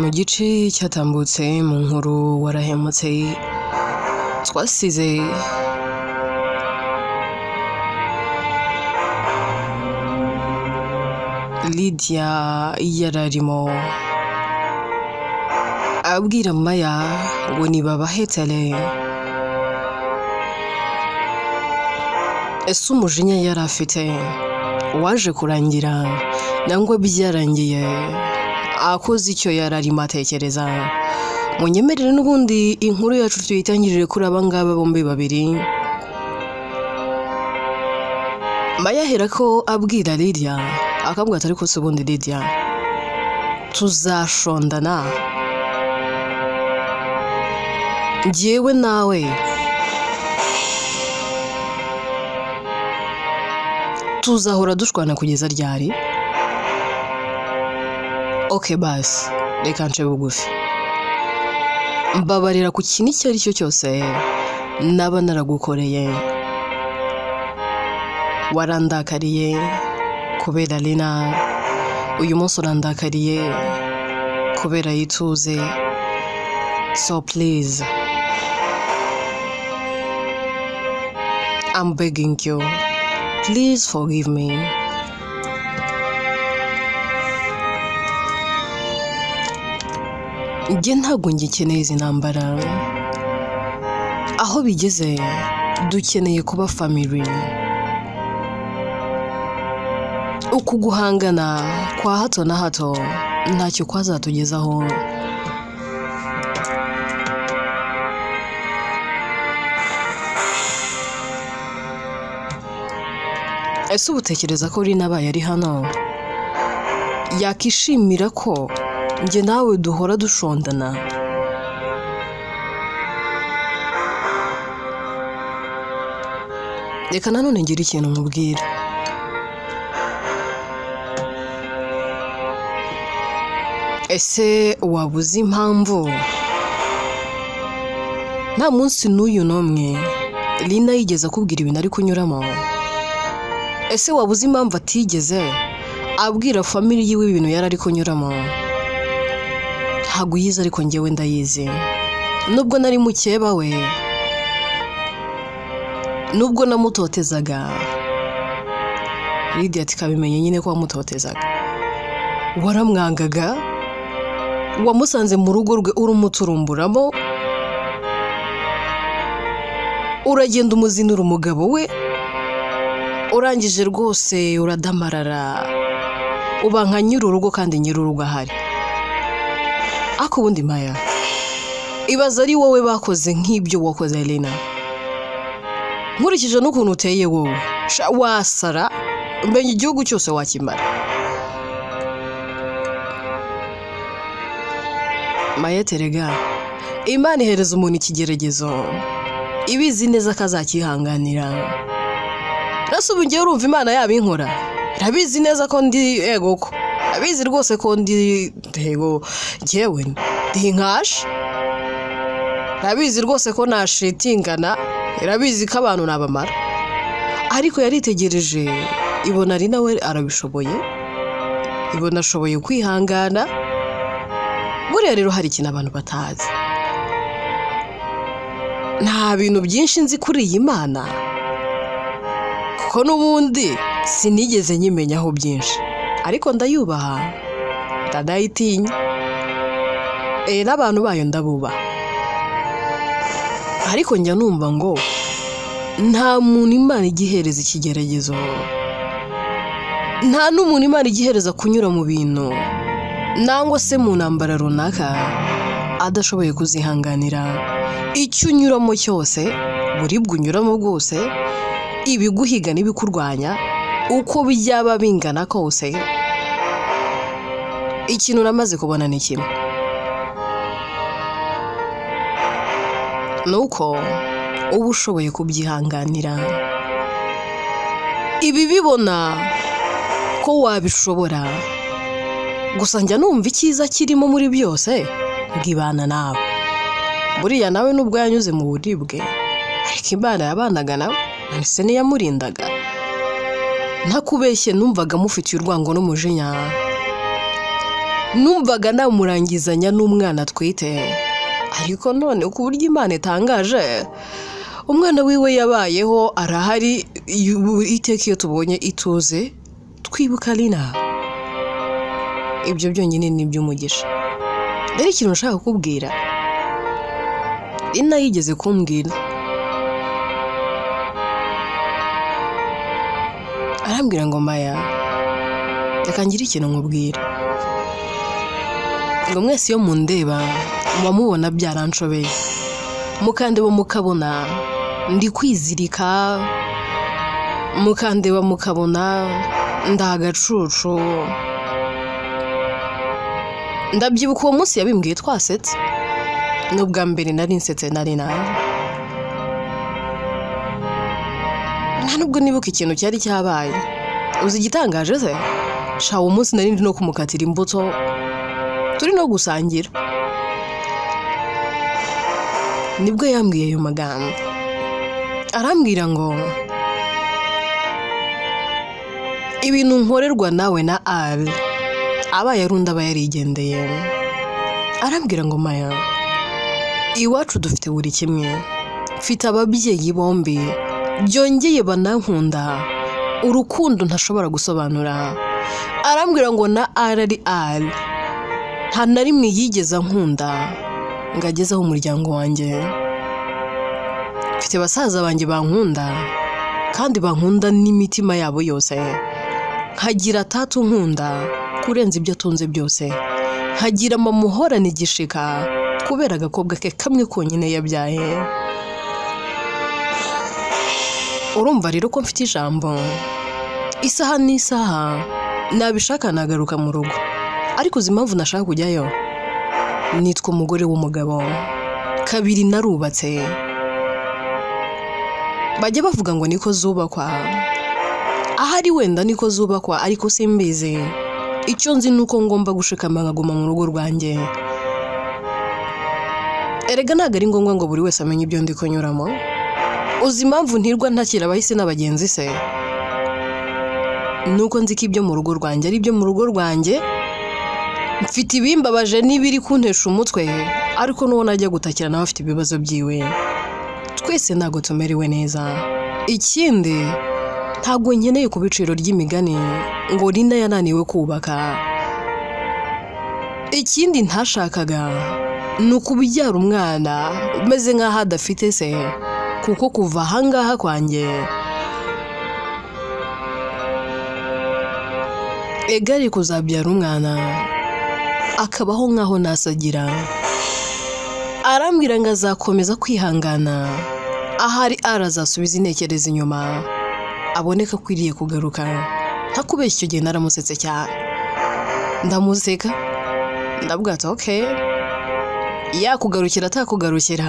Mu gice cyatambutse mu nkuru warahemutse twasize Lydia yararimo abwira Maya ngo nibabahetele. Ese umujinya yari afite waje kurangira nangwa byarangiye akoze icyo yari arimo atekereza? Munyemerere n'ubundi inkuru yacu tuyitangirire kuri aba ngaba bombi babiri. Maya ahera ko abwira Lydia akabwira ati ariko se ubundi Lydia tuzashondana njyewe nawe tuzahora dushwana kugeza ryari? Okay basi reka nce bugufi, mbabarira ku kintu icyo ari cyo cyose naba naragukoreye. Warandakariye kubera Lina, uyu munsi urandakariye kubera Yituze, so please I'm begging you, please forgive me. Njye ntabwo ngikeneye izi ntambara, aho bigeze dukeneye kuba family. Uku guhangana kwa hato na hato ntacyo kwazatugezaho. Ese ubu utekereza ko Lina abaye ari hano yakishimira ko njye nawe duhora dushondana? Reka nanone ngire ikintu nkubwira. Ese waba uzi impamvu nta munsi n'uyu n'umwe Lina yigeze akubwira ibintu ari kunyuramo? Ese waba uzi impamvu atigeze abwira family yiwe ibintu yari ari kunyuramo? Ntabwo uyizi ariko njyewe ndayizi. Nubwo nari mukeba we, nubwo namutotezaga, Lydia ati kabimenye nyine ko wamutotezaga, waramwangaga, wamusanze mu rugo rwe urumuturumburamo, uragenda umuzinura umugabo we, urangije rwose uradamarara, uba nka nyir'urugo kandi nyir'urugo ahari. Ariko ubundi Maya, ibaza ari wowe bakoze nk'ibyo wakoze Lina. Nkurikije n'ukuntu uteye wowe, wasara menya igihugu cyose wakimara. Maya terega, Imana ihereza umuntu ikigeragezo ibizi neza ko azakihanganira. Nase ubu ngewe urumva Imana yabinkora? Irabizi neza ko ndi ego ko abizi rwose ko ndi ego, ngewe ndi inkasha. Irabizi rwose ko nashitingana, irabizi ko abantu nabamara. Ariko yaritegereje ibona ari nawe arabishoboye, ibona ashoboye kwihangana. Buriya rero hari ikintu abantu batazi, nta bintu byinshi nzi kuri iyi Mana, kuko n'ubundi sinigeze nyimenyaho byinshi, ariko ndayubaha, ndayitinya, n'abantu bayo ndabubaha. Ariko njya numva ngo nta muntu Imana igihereza ikigeragezo, nta n'umuntu Imana igihereza kunyura mu bintu nangwa se mu ntambara runaka adashoboye kuzihanganira. Icyo unyuramo cyose, buribwe unyuramo bwose, ibiguhiga n'ibikurwanya, uko byaba bingana kose, ikintu namaze kubona ni kimwe, nuko uba ushoboye kubyihanganira. Ibi bibona ko wabishobora, gusa njya numva icyiza kirimo muri byose ngibana nawe. Buriya nawe nubwo yanyuze mu buribwe, ariko Imana yabanaga nawe, none niyamurindaga. Ntakubeshye numvaga mufitiye urwango n'umujinya, Numvaga namurangizanya n'umwana atwite, ariko none ku buryo Imana itangaje, umwana wiwe yabayeho arahari. Iteka iyo tubonye ituze twibuka Lina. Ibyo byonyine ni iby'umugisha. Rero ikintu nshaka kukubwira, Lina yigeze kumbwira, arambwira ngo Maya, reka ngire ikintu nkubwira, ngo mwese iyo mundeba muba mubona byaranshobeye, mukandeba mukabona ndi kwizirika, mukandeba mukabona ndagacucu. Ndabyibuka uwo munsi yabimbwiye twasetse, n'ubwa mbere nari nsetse nari nawe. Nta nubwo nibuka ikintu cyari cyabaye. Uzi igitangaje se? Sha uwo munsi nari ndi no kumukatira imbuto, turi no gusangira. Nibwo yambwiye ayo magambo, arambwira ngo ibintu nkorerwa nawe na Ali abaye ari undi aba yarigendeye. Arambwira ngo Maya, iwacu dufite buri kimwe, mfite ababyeyi bombi, byongeye banankunda urukundo ntashobora gusobanura. Arambwira ngo na Ali ari Ali, nta na rimwe yigeze ankunda ngo agezeho umuryango wanjye. Mfite basaza banjye bankunda kandi bankunda n'imitima yabo yose, nkagira tatu nkunda kurenza ibyo atunze byose, nkagira mama uhorana igishika kubera agakobwa ke kamwe konyine yabyaye. Urumva rero ko mfite ijambo, isaha n'isaha nabishaka nagaruka mu rugo. Ariko uzi impamvu nashaka kujyayo? Nitwa umugore w'umugabo, kabiri narubatse. Bajya bavuga ngo niko zubakwa, ahari wenda niko zubakwa, ariko simbizi. Icyo nzi ni uko ngomba gushikama nkaguma mu rugo rwanjye. Erega ntabwo ari ngombwa ngo buri wese amenye ibyo ndi kunyuramo. Uzi impamvu ntirwa ntakira abahisi n'abagenzi se? Nuko nzi ko ibyo mu rugo rwanjye ari ibyo mu rugo rwanjye. Mfite ibimbabaje n'ibiri kuntesha umutwe, ariko n'uwo najya gutakira nawe afite ibibazo byiwe. Twese ntabwo tumerewe neza. Ikindi, ntabwo nkeneye ku biciro ry'imigani ngo Lina yananiwe kubaka. Ikindi ntashakaga ni ukubyara umwana umeze nk'aho adafite se, kuko kuva ahangaha kwanjye egari kuzabyara umwana akabaho nk'aho nasagira. Arambwira ngo azakomeza kwihangana, ahari arazasubiza intekerezo inyuma, aboneka akwiriye kugaruka. Ntakubeshya icyo gihe naramusetse cyane, ndamuseka, ndavuga ati okay, yakugarukira atakugarukira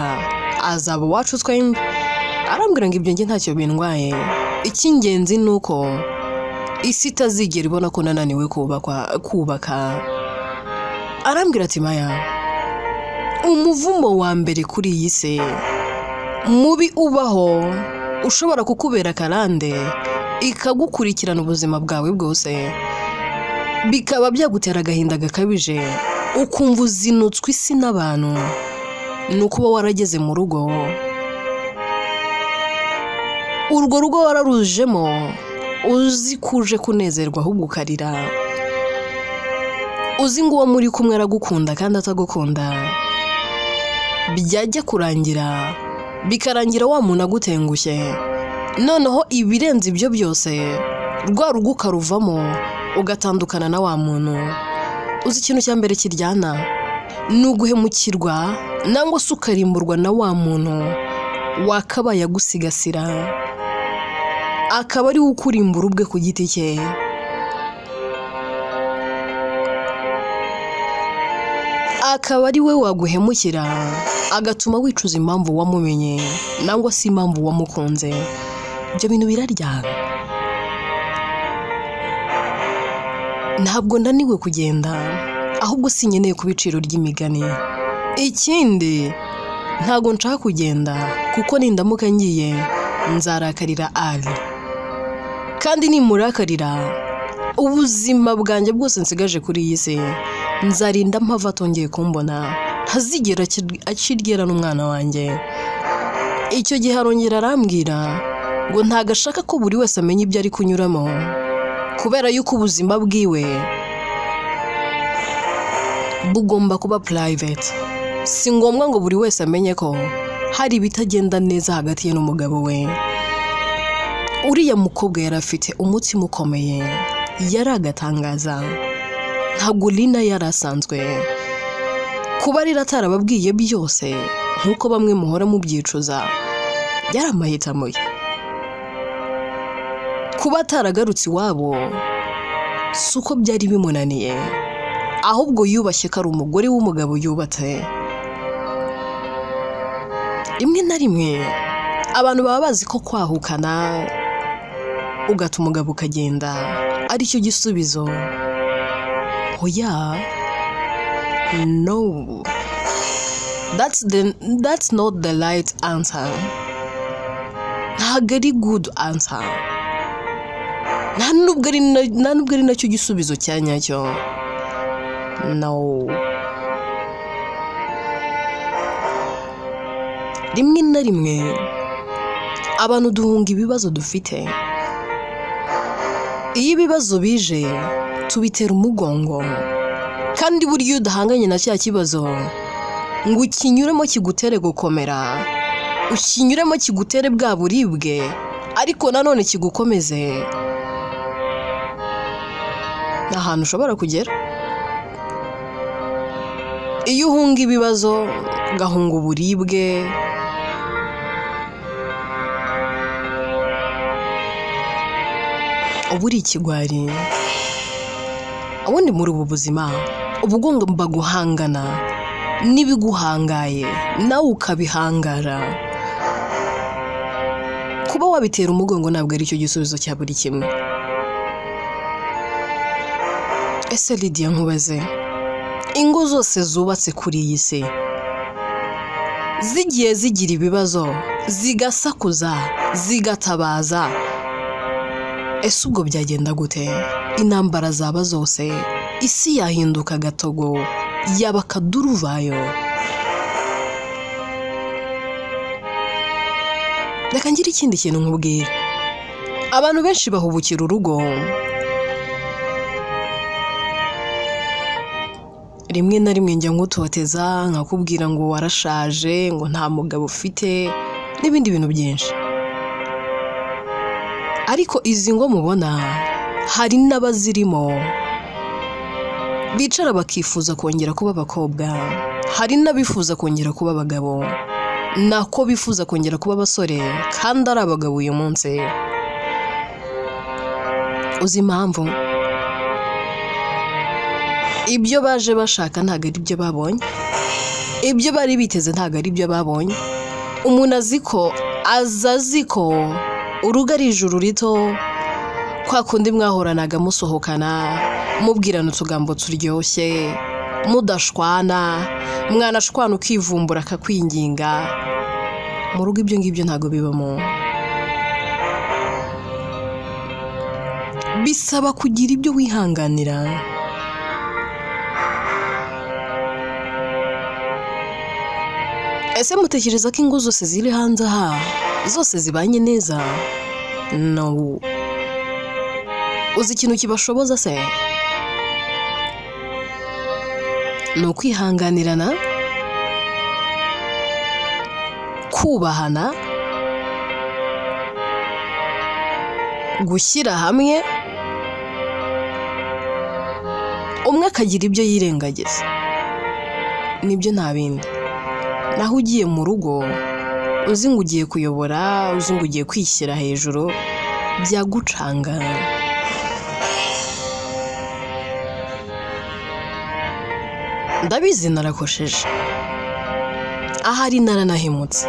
azaba uwacu twembi. Arambwira ngo ibyo njye ntacyo bindwaye, icy'ingenzi ni uko isi itazigera ibona ko nananiwe kubaka. Arambwira ati Maya, umuvumo wa mbere kuri iyi si mubi ubaho ushobora kukubera karande ikagukurikirana ubuzima bwawe bwose, bikaba byagutera agahinda gakabije, ukumva uzinutswe isi n'abantu, ni ukuba warageze mu rugo, urwo rugo wararujemo uzi kuje kunezerwa ahubwo ukarira, uzi ngo uwo muri kumwe aragukunda kandi atagukunda, byajya kurangira bikarangira wa muntu agutengushye. Noneho ibirenze ibyo byose, rwa rugo ukaruvamo ugatandukana na wa muntu. Uzi ikintu cya mbere kiryana ni uguhemukirwa nangwa se ukarimburwa na wa muntu wakabaye agusigasira, akaba ari we ukurimbura ubwe ku giti cye. Akaba ari we waguhemukira agatuma wicuza impamvu wamumenye nangwa se impamvu wamukunze. Ibyo bintu biraryana. Ntabwo naniwe kugenda, ahubwo sinkeneye ku biciro ry'imigani. Ikindi, ntabwo nshaka kugenda kuko nindamuka ngiye nzarakarira Ali, kandi nimurakarira ubuzima bwanjye bwose nsigaje kuri iyi si Nzarinda mpava atongeye kumbona, ntazigera akiryera n'umwana wanjye. Icyo gihe arongera arambwira ngo ntago ashaka ko buri wese amenya ibyo ari kunyuramo, kubera yuko ubuzima bwiwe bugomba kuba private. Si ngombwa ngo buri wese amenye ko hari ibitagenda neza hagati ye n'umugabo we. Uriya mukobwa yari afite umutima ukomeye, yari agatangaza. Ntabwo Lina yari asanzwe. Kuba rero atarababwiye byose nk'uko bamwe muhora mubyicuza, yari amahitamo ye. Kuba ataragarutse iwabo si uko byari bimunaniye, ahubwo yubashye ko ari umugore w'umugabo yubatse. Rimwe na rimwe abantu baba bazi ko kwahukana ugata umugabo ukagenda aricyo gisubizo. Oya, no, that's not the right answer. Ntabwo ari good answer. Nta nubwo ari nacyo gisubizo cya nyacyo. No. Rimwe na rimwe abantu duhunga ibibazo dufite. Iyo ibibazo bije tubitera umugongo, kandi burya iyo udahanganye na cya kibazo ngo ukinyuremo kigutere gukomera, ukinyuremo kigutere bwa buribwe, ariko nanone kigukomeze, nta hantu ushobora kugera. Iyo uhunga ibibazo, ugahunga uburibwe, uba uri ikigwari. Ubundi muri ubu buzima uba ugomba guhangana n'ibiguhangaye, nawe ukabihangara. Kuba wabitera umugongo ntabwo ari cyo gisubizo cya buri kimwe. Ese Lydia nkubaze, ingo zose zubatse kuri iyi si zigiye zigira ibibazo, zigasakuza, zigatabaza, ese ubwo byagenda gute? Intambara zaba zose, isi yahinduka gatogo, yaba akaduruvayo. Reka ngire ikindi kintu nkubwira. Abantu benshi bahubukira urugo, rimwe na rimwe njya nkutoteza nkakubwira ngo warashaje, ngo nta mugabo ufite n'ibindi bintu byinshi. Ariko izi ngo mubona hari n'abazirimo bicara bakifuza kongera kuba abakobwa, hari n'abifuza kongera kuba abagabo, nako bifuza kongera kuba abasore kandi ari abagabo uyu munsi. Uzi impamvu? Ibyo baje bashaka ntabwo ari byo babonye, ibyo bari biteze ntabwo ari byo babonye. Umuntu azi ko aza azi ko urugo ari ijuru rito, kwa kundi mwahoranaga musohokana, mubwirana utugambo turyoshye, mudashwana, mwanashwana ukivumbura akakwinginga. Mu rugo ibyo ngibyo ntabwo bibamo. Bisaba kugira ibyo wihanganira. Ese mutekereza ko ingo zose ziri hanze aha zose zibanye neza? No. Uzi ikintu kibashoboza se? Ni ukwihanganirana, kubahana, gushyira hamwe, umwe akagira ibyo yirengagiza. Nibyo nta bindi. Naho ugiye mu rugo uzi ngo ugiye kuyobora, uzi ngo ugiye kwishyira hejuru, byagucanga. Ndabizi narakosheje, ahari naranahemutse,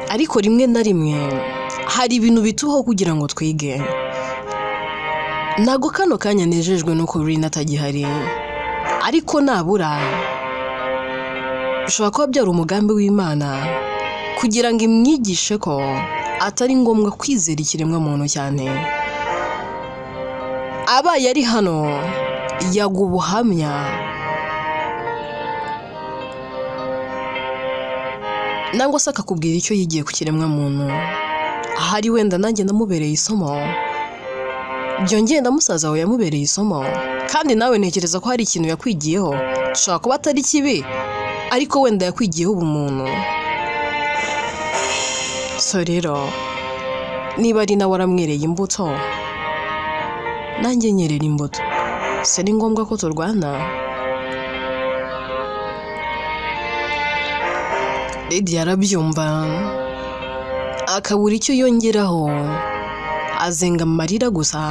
ariko rimwe na rimwe hari ibintu bitubaho kugira ngo twige. Ntago kano kanya nejejwe nuko Rina atagihari, ariko nabura bishobora kuba byari umugambi w'Imana kugira ngo imwigishe ko atari ngombwa kwizera ikiremwa muntu cyane, Abaye ari hano yaguha ubuhamya nangwa se akakubwira icyo yigiye ku kiremwamuntu. Ahari wenda nanjye namubereye isomo, byongeye na musaza wawe yamubereye isomo, kandi nawe ntekereza ko hari ikintu yakwigiyeho, gishobora kuba atari kibi ariko wenda yakwigiyeho ubumuntu. So rero niba ari nawe waramwereye imbuto, nanjye nyerera imbuto, se ni ngombwa ko turwana? Lydia arabyumva akabura icyo yongeraho, azenga amarira gusa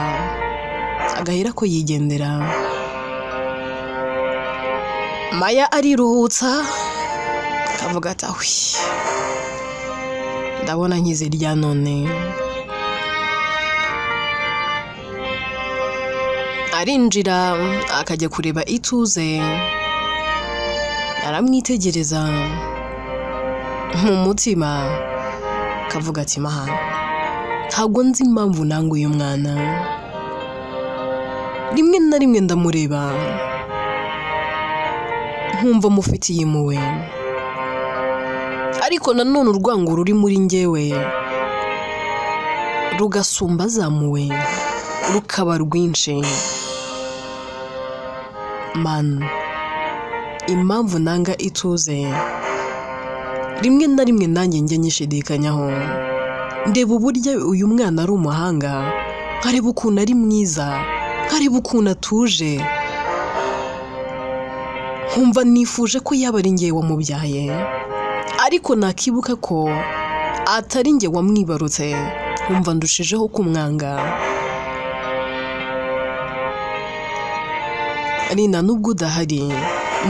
agahera ko yigendera. Maya ariruhutsa akavuga ati ahwi, ndabona nkize irya none. Arinjira akajya kureba Ituze, aramwitegereza mu mutima akavuga ati mahana, ntabwo nzi impamvu nanga uyu mwana. Rimwe na rimwe ndamureba nkumva mufitiye impuhwe, ariko nanone urwango ruri muri njyewe rugasumba azamuwe, rukaba rwinshi. Man, impamvu nanga Ituze rimwe na rimwe nanjye njya nyishidikanyaho. Ndeba uburyo uyu mwana ari umuhanga, nkareba ukuntu ari mwiza, nkareba ukuntu atuje, nkumva nifuje ko yaba ari njye wamubyaye, ariko nakibuka ko atari njye wamwibarutse, nkumva ndushijeho kumwanga. Rina, nubwo udahari,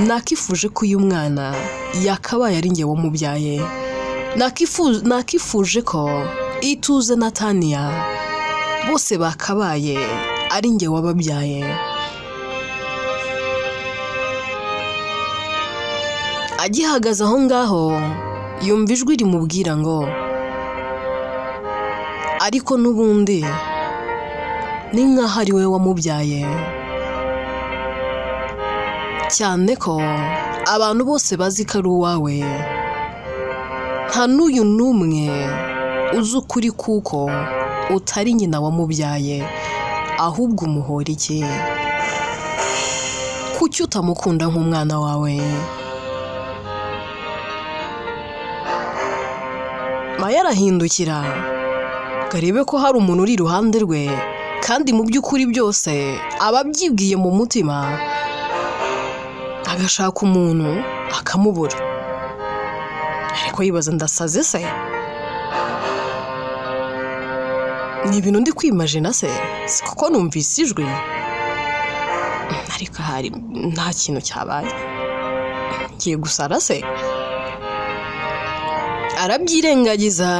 nakifuje ko uyu mwana yakabaye ari njye wamubyaye. Nakifuje ko Ituze na Tania bose bakabaye ari njye wababyaye. Agihagaze aho ngaho yumva ijwi rimubwira ngo ariko n'ubundi ni nkaho ari we wamubyaye, cyane ko abantu bose bazi ko ari uwawe, nta n'uyu n'umwe uzi ukuri kuko utari nyina wamubyaye, ahubwo umuhora iki? Kuki utamukunda nk'umwana wawe? Maya arahindukira ngo arebe ko hari umuntu uri iruhande rwe, kandi mu by'ukuri byose aba abyibwiye mu mutima, agashaka umuntu akamubura. Ariko yibaza, ndasaze se? Ni ibintu ndi kwimajina se? Si kuko numvise ijwi, ariko ahari nta kintu cyabaye, ngiye gusara se? Arabyirengagiza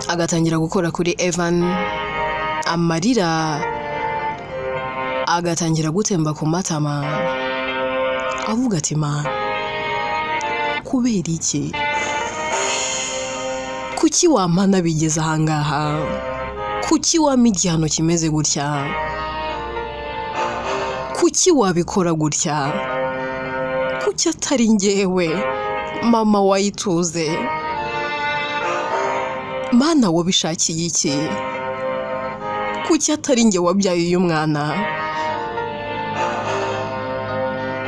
agatangira gukora kuri Evan, amarira agatangira gutemba ku matama, avuga ati ma, kubera iki? Kuki wampana bigeze ahangaha? Kuki wampa igihano kimeze gutya? Kuki wabikora gutya? Kuki atari njyewe mama wayituze? Mana, wabishakiye iki? Kuki atari njye wabyaye uyu mwana?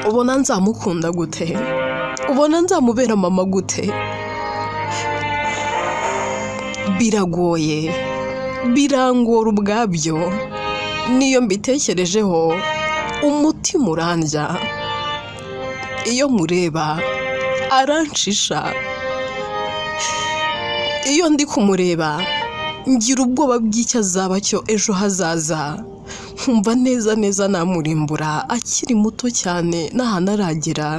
Ubona nzamukunda gute? Ubona nzamubera mama gute? Biragoye, birangora ubwabyo, niyo mbitekerejeho umutima urandya. Iyo mureba aranshisha, iyo ndi kumureba ngira ubwoba bw'icyo azaba cyo ejo hazaza, nkumva neza neza namurimbura akiri muto cyane n'ahantu aragera.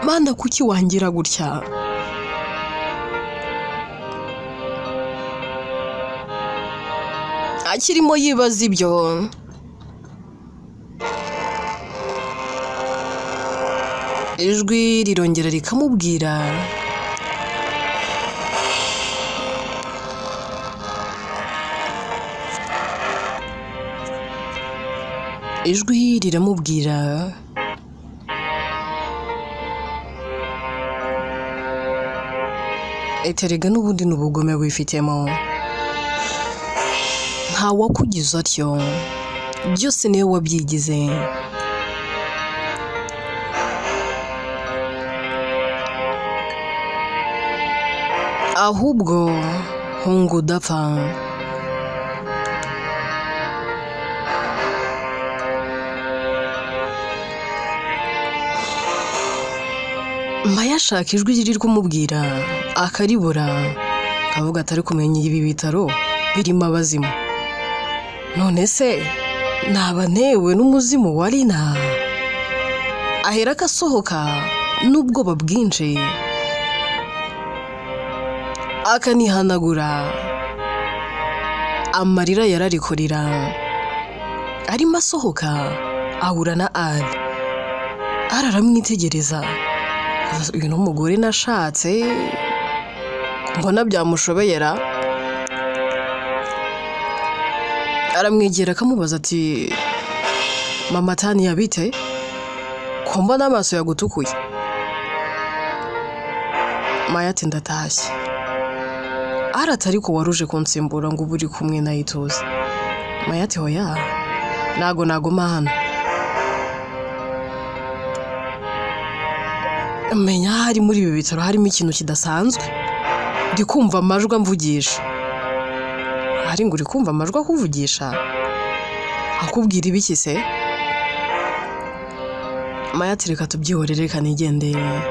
Mana, kuki wangira gutya? Akirimo yibaza ibyo, ijwi rirongera rikamubwira Ijwi riramubwira eterega n'ubundi ni ubugome wifitemo, ntawakugize atyo, byose niwe wabyigize. Ahubwo hunga udapfa. Maya ashaka ijwi riri kumubwira akaribura, akavuga atari kumenya ibi bitaro birimo abazimu. None se naba ntewe n'umuzimu wa Lina? Ahera akasohoka n'ubwoba bwinshi, akanihanagura amarira yararikurira. Arimo asohoka ahura na Ali. Ali aramwitegereza, uyu ni umugore nashatse mbona byamushobeyera. Aramwegera akamubaza ati mama Tania bite ko mbona amaso yagutukuye? Maya ati ndatashye. Arata ariko waruje kunsimbura ngo ubu uri kumwe na Ituze. Maya ati hoya ntago naguma hano, menya hari muri ibi bitaro harimo ikintu kidasanzwe, ndi kumva amajwi amvugisha. Hari ngo uri kumva amajwi akuvugisha akubwira ibiki se? Maya ati reka tubyihorere reka nigendere.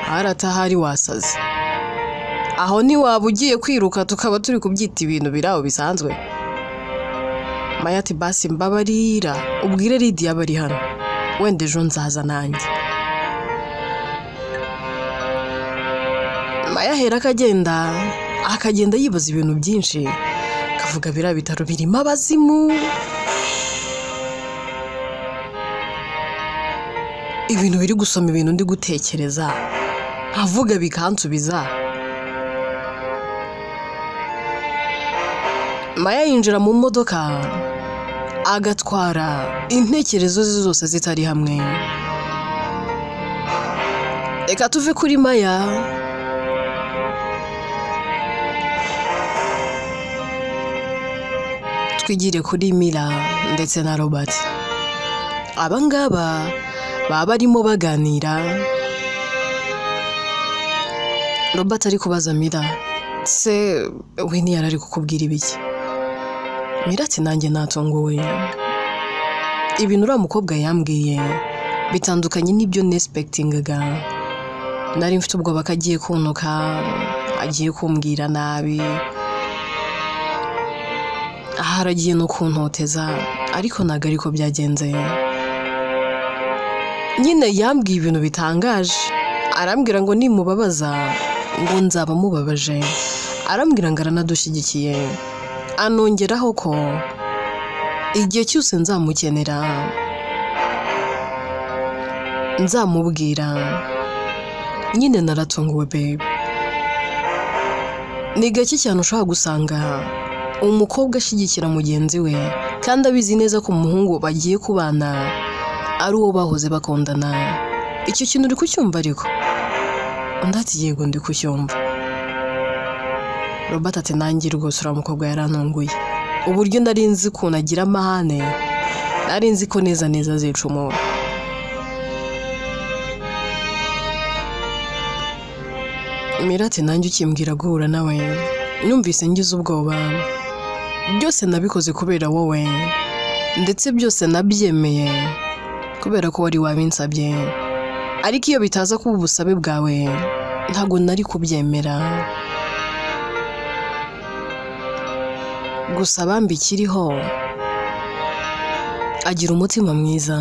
Arata ahari wasaze, aho ntiwaba ugiye kwiruka tukaba turi kubyita ibintu biraho bisanzwe. Maya ati basi mbabarira ubwire Lidiya bari hano, wenda ejo nzaza nanjye. Maya ahera akagenda yibaza ibintu byinshi, akavuga biriya bitaro birimo abazimu, ibintu biri gusoma ibintu ndi gutekereza, avuga bikansubiza. Maya yinjira mu modoka agatwara intekerezo ze zose zitari hamwe. Reka tuve kuri Maya twigire kuri Mira ndetse na Robert. Aba ngaba baba barimo baganira. Robert ari kubaza Mira, se we ntiyari ari kukubwira ibiki? Mira ati nanjye natunguwe, ibintu uriya mukobwa yambwiye bitandukanye n'ibyo nesipekitingaga. Nari mfite ubwoba ko agiye kuntuka, agiye kumbwira nabi, ahari agiye no kuntoteza, ariko ntabwo ariko byagenze. Nyine yambwiye ibintu bitangaje, arambwira ngo nimubabaza ngo nzaba mubabaje, arambwira ngo aranadushyigikiye, anongeraho ko igihe cyose nzamukenera nzamubwira. Nyine naratunguwe babe. Ni gake cyane ushobora gusanga umukobwa ashyigikira mugenzi we kandi abizi neza ko umuhungu bagiye kubana ari uwo bahoze bakundana. Icyo kintu uri kucyumva ariko? Undi ati yego ndi kucyumva. Robert ati nanjye rwose uriya mukobwa yarantunguye, uburyo nari nzi ukuntu agira amahane, nari nzi ko neza neza azica umuntu. Mira ati nanjye ukimbwira guhura nawe numvise ngize ubwoba, byose nabikoze kubera wowe, ndetse byose nabyemeye kubera ko wari wabinsabye, ariko iyo bitaza kuba ubusabe bwawe ntabwo nari kubyemera. Gusa bambi ikiriho agira umutima mwiza.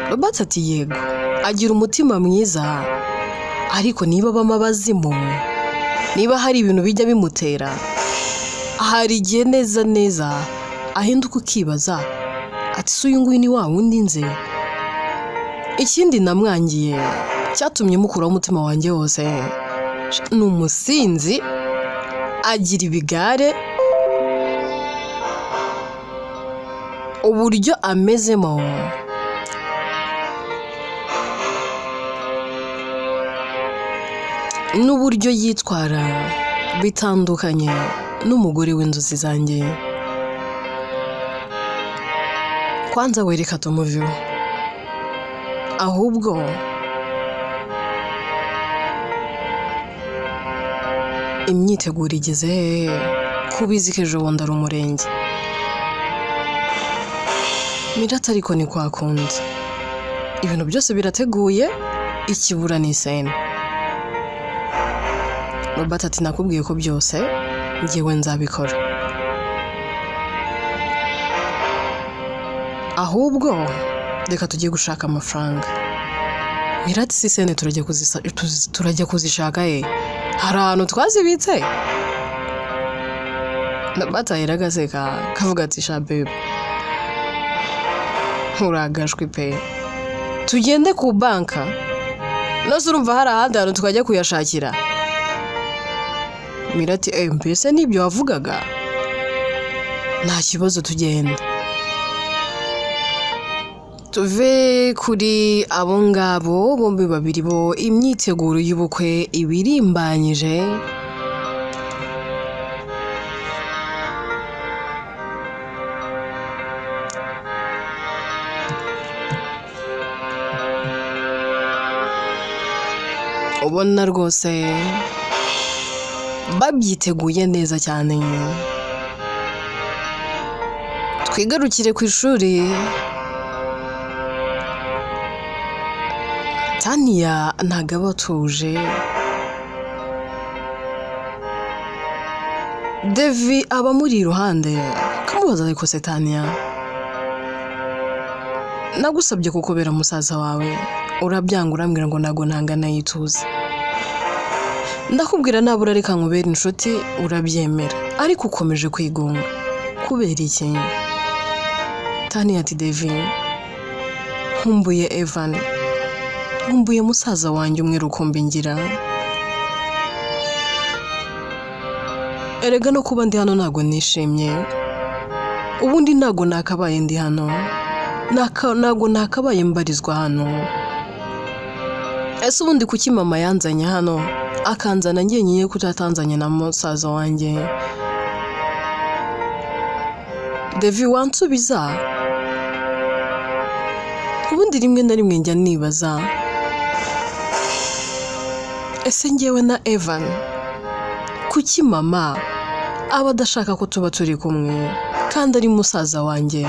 Robert ati yego agira umutima mwiza, ariko niba abamo abazimu, niba hari ibintu bijya bimutera, hari igihe neza neza ahinduka ukibaza ati se uyu nguyu ni wa wundi nze? Ikindi namwangiye cyatumye mukuraho umutima wanjye wose, ni umusinzi, agira ibigare, Uburyo amezemo n'uburyo yitwara bitandukanye n'umugore w'inzozi zanjye. Kwanza wereka tumuveho, ahubwo imyiteguro igeze hehe kubizi ko ejo bundi ari umurenge? Mirata ariko ni kwa kundi, ibintu byose birateguye, ikibura ni isene. Robert ati nakubwiye ko byose njyewe nzabikora, ahubwo reka tujye gushaka amafaranga. Mirati si sene turajya kuzishaka ye, hari ahantu twazibitse. Robert ahera agaseka kavuga ati sha babe nturagashwi pe, tugende ku banka nose urumva hari ahandi hantu twajya kuyashakira. Mirati mbese nibyo wavugaga, nta kibazo tugenda. Tuve kuri abo ngabo bombi babiri bo imyiteguro y'ubukwe ibirimbanyije. Ubona rwose babyiteguye neza cyane. Twigarukire ku ishuri. Tania ntabwo aba atuje. Devi aba amuri iruhande kamubaza ariko se Tania, nagusabye kukubera musaza wawe urabyanga urambwira ngo ntago ntangana yituze. Ndakubwira nabura reka nkubere inshuti urabyemera, ariko ukomeje kwigunga kubera iki? Tania ati Devi, nkumbuye Evan, nkumbuye musaza wanjye umwe rukumbi ngira. Erega no kuba ndi hano ntago nishimye, ubundi ntago nakabaye ndi hano, ntago nakabaye mbarizwa hano. Ese ubundi kuki mama yanzanye hano akanzana njyenyine kutatanzanye na musaza wanjye? Devi wansubiza? Ubundi rimwe na rimwe njya nibaza, ese njyewe na Evan kuki mama aba adashaka ko tuba turi kumwe kandi ari musaza wanjye?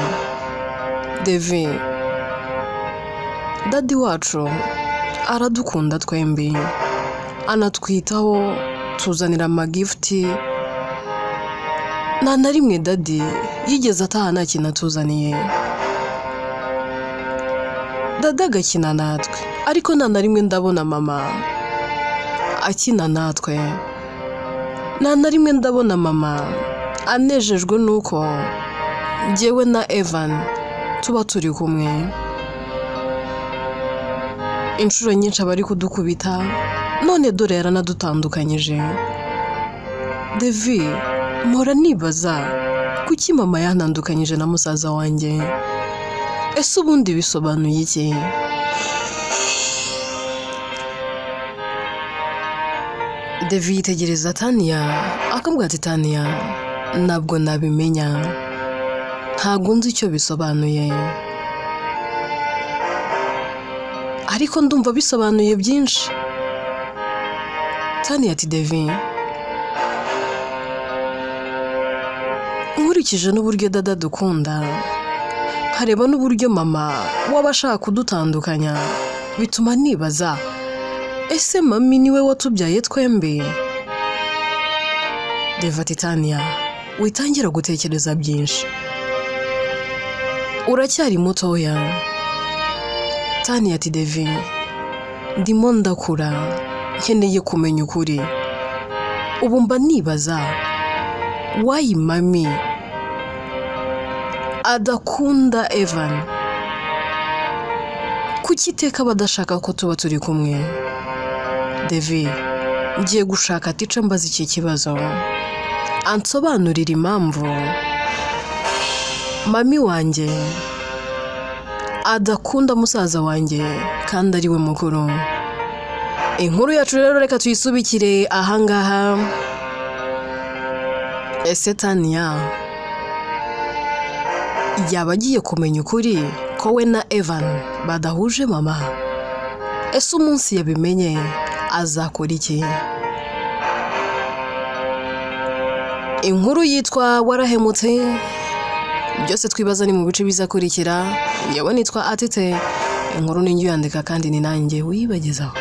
Devi, dadi wacu aradukunda twembi, anatwitaho, tuzanira amagifuti. Nta na rimwe dadi yigeze ataha nta kintu atuzaniye. Dada agakina natwe, ariko nta na rimwe ndabona mama akina natwe. Nta na rimwe ndabona mama anejejwe nuko njyewe na Evan tuba turi kumwe. Inshuro nyinshi abari kudukubita, none dore yaranadutandukanyije. Devi, mpora nibaza kuki mama yantandukanyije na musaza wanjye? Ese ubundi bisobanuye iki? Devi yitegereza Tania akamubwira ati Tania, ntabwo nabimenya, ntabwo nzi icyo bisobanuye, ariko ndumva bisobanuye byinshi. Tania ati Devi, nkurikije n'uburyo dada dukunda, nkareba n'uburyo mama waba ashaka kudutandukanya, bituma nibaza, ese mami niwe watubyaye twembi? Devi ati Tania, witangira gutekereza byinshi, uracyari mutoya. Tania ati Devi, ndimo ndakura, nkeneye kumenya ukuri. Ubu mba nibaza why mami adakunda Evan? Kuki iteka badashaka ko tuba turi kumwe? Devi, ngiye gushaka tica mbaza iki kibazo, ansobanurira impamvu. Mami wanjye adakunda musaza wanjye kandi ari we mukuru. Inkuru yacu rero reka tuyisubikire ahangaha. Ese Tania yaba agiye kumenya ukuri ko we na Evan badahuje mama? Ese umunsi yabimenye azakora iki? Inkuru yitwa Warahemutse, byose twibaza ni mu bice bizakurikira. Njyewe nitwa Atete, inkuru ni njye uyandika kandi ni nanjye uyibagezaho.